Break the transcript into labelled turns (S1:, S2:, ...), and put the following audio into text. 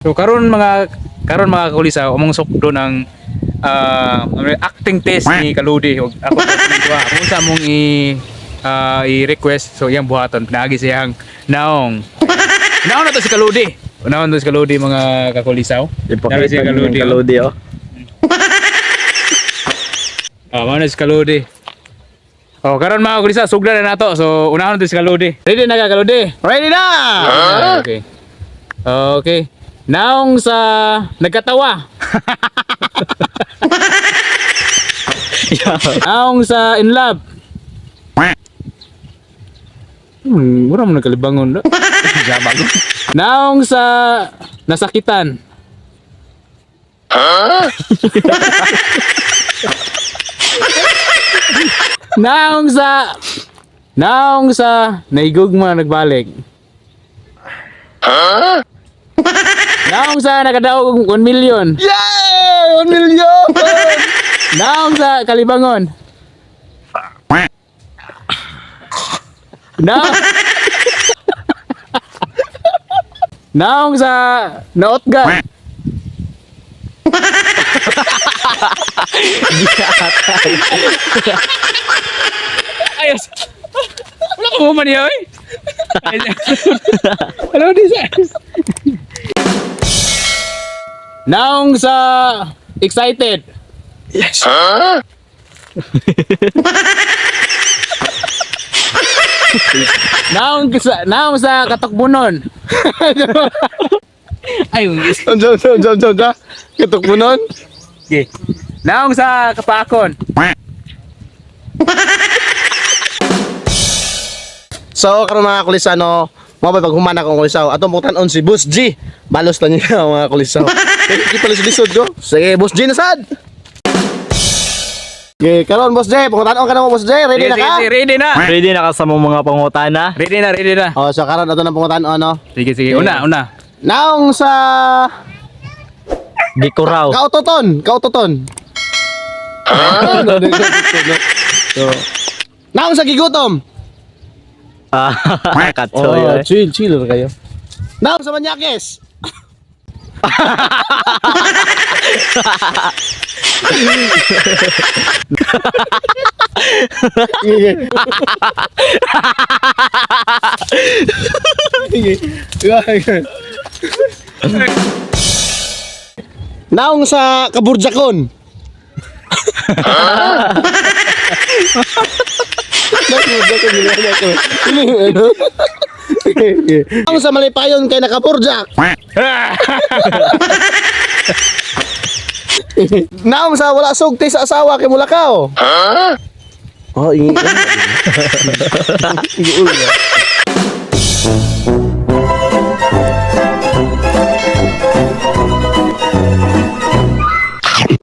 S1: So karon mga kakulisaw, among sukdo ng acting test ni Kaludi og ako duha. Kung sa among i-request, so iyang buhaton pinaagi siyang naong. Naong na to si Kaludi. Naong to si Kaludi, mga kakulisaw. Naong si
S2: Ipakita niyo yung
S1: Kaludi.
S2: Kaludi oh.
S1: Oh, mao na si Kaludi. Oh, karon mga kakulisaw, sugdan na nato. So unahon to si Kaludi. Ready na ka, Kaludi?
S3: Ready na!
S1: Okay. Okay. Naong sa nagkatawa. Naong sa in love. Mura mo nagkalibangon do. Naong sa nasakitan. Naong sa naigugma nagbalik. Naong sa nakadaog og 1 million.
S3: Yay! 1 million!
S1: Naong sa kalibangon. Naong Naong sa naotgan. Ayos. Wala ka mo man niya, oy. Wala di sa. Naong sa excited.
S3: Yes!
S1: Naong sa katakbunon. Ay,
S3: Unsa, unsa, unsa, unsa, unsa? Kitok mo nun?
S1: okay. Naong sa kapakon.
S3: So, karon mga kulisano, mo ba paghuman akong kulisaw? Atong pong tan-on si Boss G. Balos na niya mga kulisaw. Di pala lisod ko. Sige, Boss G na sad. Okay, karon Boss G, pangutanon ka na mo Boss G. Ready
S1: Sige,
S3: na
S1: sige,
S3: ka?
S1: sige, ready na.
S2: Ready na ka sa mong mga pangutana?
S1: Ready na, ready na.
S3: Oh, so karon ato nang pangutanon no.
S1: Sige, sige. Una, una.
S3: Naong sa
S2: Gikuraw.
S3: kautoton, kautoton. So, naong sa gigutom.
S2: Ah, katsoy.
S3: Oh,
S2: eh.
S3: chill, chill ra kayo. Naong sa manyakis. Naong sa kaburjakon. Naong sa malipayon kay nakaburjak. Naong sa wala sugti sa asawa kay mulakaw. Oh, ingi. Ingi ulo.